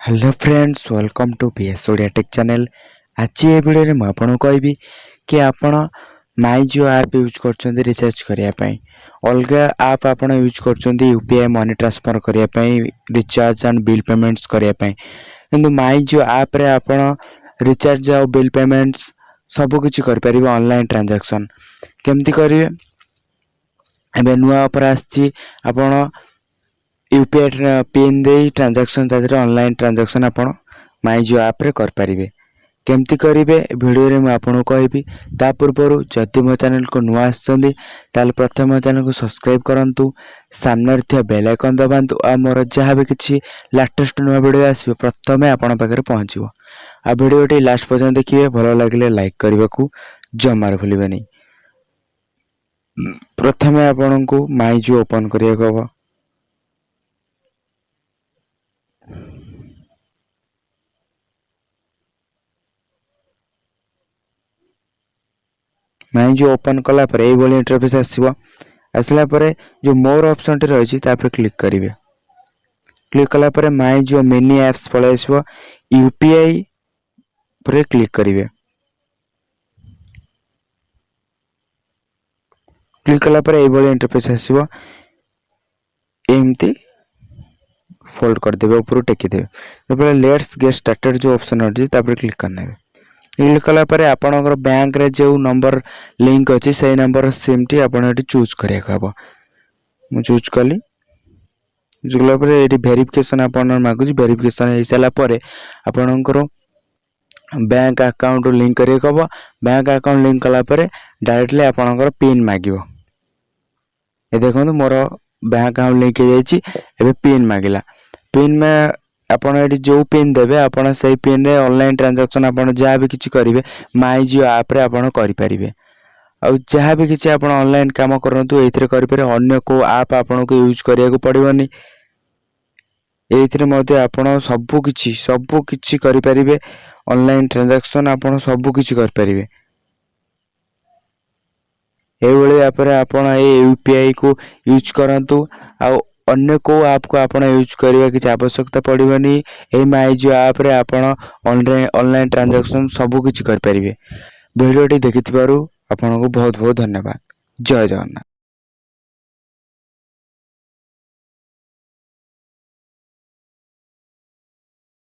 Hello friends, welcome to B S Odia Tech channel. ଆଜି ଏ ଭିଡ଼ିଓରେ ମୁଁ ଆପଣଙ୍କୁ କହିବି କି ଆପଣ ମାଇ ଜିଓ ଆପ୍ ୟୁଜ୍ କରୁଛନ୍ତି ରିଚାର୍ଜ କରିବା ପାଇଁ, ଅଲଗା ଆପ୍ ଆପଣ ୟୁଜ୍ କରୁଛନ୍ତି ୟୁପିଆଇ ମନି ଟ୍ରାନ୍ସଫର୍ କରିବା ପାଇଁ, ରିଚାର୍ଜ ଆଣ୍ଡ ବିଲ୍ ପେମେଣ୍ଟସ୍ କରିବା ପାଇଁ, କିନ୍ତୁ ମାଇ ଜିଓ ଆପ୍ରେ ଆପଣ ରିଚାର୍ଜ ଆଉ ବିଲ୍ ପେମେଣ୍ଟସ୍ ସବୁକିଛି କରିପାରିବେ। ଅନଲାଇନ୍ ଟ୍ରାଞ୍ଜାକ୍ସନ୍ କେମିତି କରିବେ? ଏବେ ନୂଆ ଅଫର୍ ଆସିଛି। ଆପଣ ୟୁପିଆଇ ପିନ୍ ଦେଇ ଟ୍ରାଞ୍ଜାକ୍ସନ୍, ତା ଦେହରେ ଅନଲାଇନ୍ ଟ୍ରାଞ୍ଜାକ୍ସନ୍ ଆପଣ ମାଇ ଜିଓ ଆପ୍ରେ କରିପାରିବେ। କେମିତି କରିବେ, ଭିଡ଼ିଓରେ ମୁଁ ଆପଣଙ୍କୁ କହିବି। ତା ପୂର୍ବରୁ ଯଦି ମୋ ଚ୍ୟାନେଲକୁ ନୂଆ ଆସିଛନ୍ତି, ତାହେଲେ ପ୍ରଥମେ ମୋ ଚ୍ୟାନେଲକୁ ସବସ୍କ୍ରାଇବ୍ କରନ୍ତୁ, ସାମ୍ନାରେ ଥିବା ବେଲ୍ ଆଇକନ୍ ଦବାନ୍ତୁ ଆଉ ମୋର ଯାହା ବି କିଛି ଲାଟେଷ୍ଟ ନୂଆ ଭିଡ଼ିଓ ଆସିବ, ପ୍ରଥମେ ଆପଣଙ୍କ ପାଖରେ ପହଞ୍ଚିବ। ଆଉ ଭିଡ଼ିଓଟି ଲାଷ୍ଟ ପର୍ଯ୍ୟନ୍ତ ଦେଖିବେ, ଭଲ ଲାଗିଲେ ଲାଇକ୍ କରିବାକୁ ଜମାରୁ ଭୁଲିବେନି। ପ୍ରଥମେ ଆପଣଙ୍କୁ ମାଇ ଜିଓ ଓପନ୍ କରିବାକୁ ହେବ। ମାଇ ଜିଓ ଓପନ୍ କଲା ପରେ ଏଇଭଳି ଇଣ୍ଟରଫେସ୍ ଆସିବ। ଆସିଲା ପରେ ଯେଉଁ ମୋର ଅପସନ୍ଟି ରହିଛି, ତାପରେ କ୍ଲିକ୍ କରିବେ। କ୍ଲିକ୍ କଲା ପରେ ମାଇ ଜିଓ ମିନି ଆପ୍ସ ପଳେଇ ଆସିବ। ୟୁପିଆଇ ଉପରେ କ୍ଲିକ୍ କରିବେ। କ୍ଲିକ୍ କଲା ପରେ ଏଇଭଳି ଇଣ୍ଟରଫେସ୍ ଆସିବ। ଏମିତି ଫୋଲ୍ଡ କରିଦେବେ, ଉପରୁ ଟେକିଦେବେ। ତାପରେ let's gate started ଯେଉଁ ଅପସନ୍ ଅଛି, ତାପରେ କ୍ଲିକ୍ କରିନେବେ। କ୍ଲିକ୍ କଲା ପରେ ଆପଣଙ୍କର ବ୍ୟାଙ୍କରେ ଯେଉଁ ନମ୍ବର ଲିଙ୍କ ଅଛି, ସେଇ ନମ୍ବର ସିମ୍ଟି ଆପଣ ଏଠି ଚୁଜ୍ କରିବାକୁ ହେବ। ମୁଁ ଚୁଜ୍ କଲି। ଚୁଜ୍ କଲା ପରେ ଏଇଠି ଭେରିଫିକେସନ୍ ଆପଣ ମାଗୁଛି। ଭେରିଫିକେସନ୍ ହେଇସାରିଲା ପରେ ଆପଣଙ୍କର ବ୍ୟାଙ୍କ ଆକାଉଣ୍ଟ ଲିଙ୍କ କରିବାକୁ ହେବ। ବ୍ୟାଙ୍କ ଆକାଉଣ୍ଟ ଲିଙ୍କ କଲା ପରେ ଡାଇରେକ୍ଟଲି ଆପଣଙ୍କର ପିନ୍ ମାଗିବ। ଏ ଦେଖନ୍ତୁ, ମୋର ବ୍ୟାଙ୍କ ଆକାଉଣ୍ଟ ଲିଙ୍କ ହେଇଯାଇଛି। ଏବେ ପିନ୍ ମାଗିଲା। ପିନ୍ ଆପଣ ଏଠି ଯେଉଁ ପିନ୍ ଦେବେ, ଆପଣ ସେଇ ପିନ୍ରେ ଅନଲାଇନ୍ ଟ୍ରାଞ୍ଜାକ୍ସନ୍ ଆପଣ ଯାହା ବି କିଛି କରିବେ, ମାଇ ଜିଓ ଆପ୍ରେ ଆପଣ କରିପାରିବେ। ଆଉ ଯାହା ବି କିଛି ଆପଣ ଅନଲାଇନ୍ କାମ କରନ୍ତୁ, ଏଇଥିରେ କରିପାରିବେ। ଅନ୍ୟ କେଉଁ ଆପ୍ ଆପଣଙ୍କୁ ୟୁଜ୍ କରିବାକୁ ପଡ଼ିବନି। ଏଇଥିରେ ମଧ୍ୟ ଆପଣ ସବୁ କିଛି କରିପାରିବେ। ଅନଲାଇନ୍ ଟ୍ରାଞ୍ଜାକ୍ସନ୍ ଆପଣ ସବୁ କିଛି କରିପାରିବେ। ଏଇଭଳି ଭାବରେ ଆପଣ ଏଇ ୟୁପିଆଇକୁ ୟୁଜ୍ କରନ୍ତୁ ଆଉ ଅନ୍ୟ କେଉଁ ଆପ୍କୁ ଆପଣ ୟୁଜ୍ କରିବା କିଛି ଆବଶ୍ୟକତା ପଡ଼ିବନି। ଏଇ ମାଇ ଜିଓ ଆପ୍ରେ ଆପଣ ଅନଲାଇନ୍ ଟ୍ରାଞ୍ଜାକ୍ସନ୍ ସବୁ କିଛି କରିପାରିବେ। ଭିଡ଼ିଓଟି ଦେଖିଥିବାରୁ ଆପଣଙ୍କୁ ବହୁତ ବହୁତ ଧନ୍ୟବାଦ। ଜୟ ଜଗନ୍ନାଥ।